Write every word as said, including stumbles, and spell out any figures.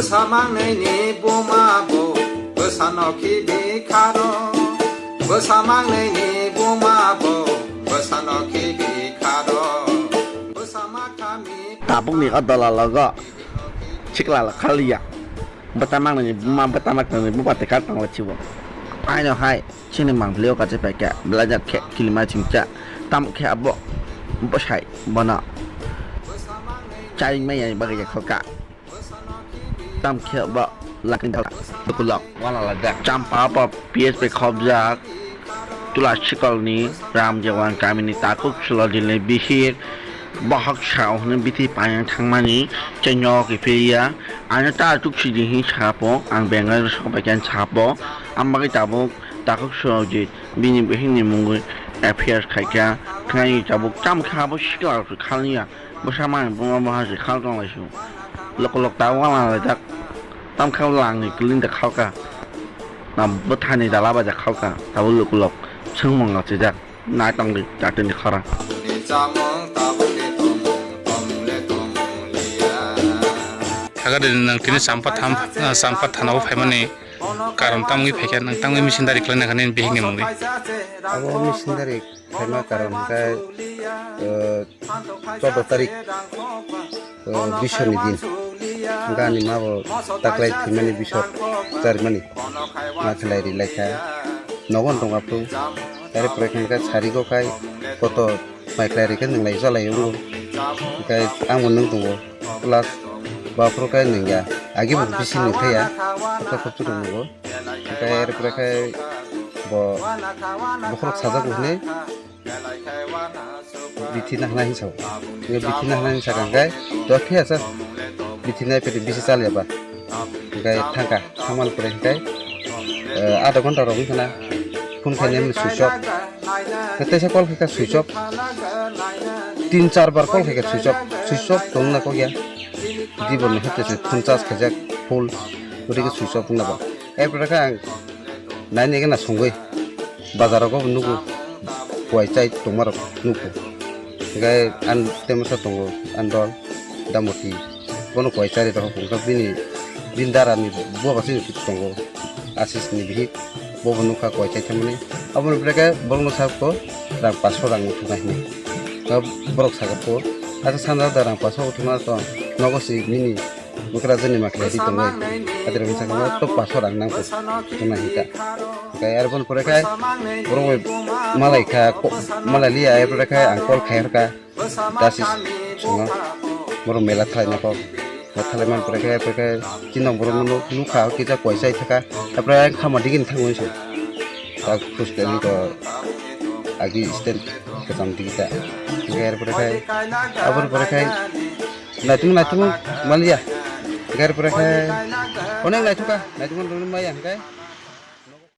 Bwsa mangnwini buma bo bwsano khibi kharo. Bwsa mangnwini buma bo bwsano khibi kharo. Bwsa makhami. Tabukni o dola logo sikla khaliya. Bwta mangnwini buma bwta makhami buma te kar tangla chibo. Aino hai. Chini mangpili o kachi paikha, belajak khe kilima chingcha, tamo khe abo bwsai bono charing maya bagwi ya khalka. Tam khe bo lakni dal kulok wana lajak. Champa bo P S P khobjak, Tulasikolni Ram Jawan kamini takhuk Sulodilni bihik bohok sao hwnwi bithi payang thangmani chenyo kiphilya. Ano ta tuksidi hin sapo, ang Bengal sobai khe sapo, ang bagwi tabuk takhuk Surojit bini bihikni mungwi F I R khaikha, khnai tabuk tam kha bo sikla rok khalya, bwsa mai buma buma se khal tong lai su. Lok lok ta wala lai tak, tam kha langni kling da khalka, na bwthani dala baja khalka, tabuk lok lok sengmang la chijak, nai tong di jatini khara. Thakadi nang tini champa tham, champa thana o phaimani. Karon tamwi phaikha, nang tamwi misindari khlaina kha nini bihikni mungwi? Abo misindari khlaima karon hwnkhe, eh, choudo tarik, eh, Biswani din. Hwnkhe ani ma bo taklai thwimani biswar charimani. Ma khlai ri lai kha. Nogon tong aphuru. Tari pore khe hwnkhe sarigo khai koto mai khlai ri khe nwnglai chalai wngo. Hwnkhe ang bo nwng tongo. Plus, bo aphuru khe nungya. Agi bo bisi nungkha ya. Khe khobchu rok nungo. Khe er pore khe bo bokhorok sajak bo hwnwi bithi nahna hinwi sao. Khe bithi nahna hinwi sakha khe, to khe asa bithi nai pete bisi chal ya ba. Hwnkhe thangkha, thangmani pore hwnkhe, eh, adha ghonta rok wngkha na, phone khainai switch off. Teisa call khaikha switch off. Tin char bar call khaikha switch off. Switch off tongna kok ya. Dibor no hete se phone charge khaijak full. Gotike switch off wngna ba. Erpore khe ang nainai gana songwi. Bazar rogo bo nugo. Kuai chai tongma rok nugo. Hingke ang temsa tongo, ang dol, Damoti. Bono kuai chari rok hwnkha bini, bini dara ni buwa basing tongo. Asis ni bihik, bo bo nukha kuai chai tongmani. Aboni pore khe borokno sakha rang paso rang uthukna hinwi. Borok sakha, asa sana da rang paso uthukna to nogo si nini. Bwkrajwkni ma khlai di tongwi. Adre wngsa khe to paso rang nang kuk tongna hinka. Hwnkhe aroni pore khe borok bai malai kha, ko-, malai liya, arpore khe ang call khai rwkha. Dasi songno borok mela thalai nang kok. Thalai man pore khe, pore khe chini borok no nukha, kisa kuai chai thaka. Arpore ang khama digini thangwi se. Tak khus khe to agi stand kwcham digi ta. Hwnkhe arpore khe, aboni pore khe Naitung, naitung, maliya. Gari pore khe onek naithuka, naitung, naitung maya hwnkhe.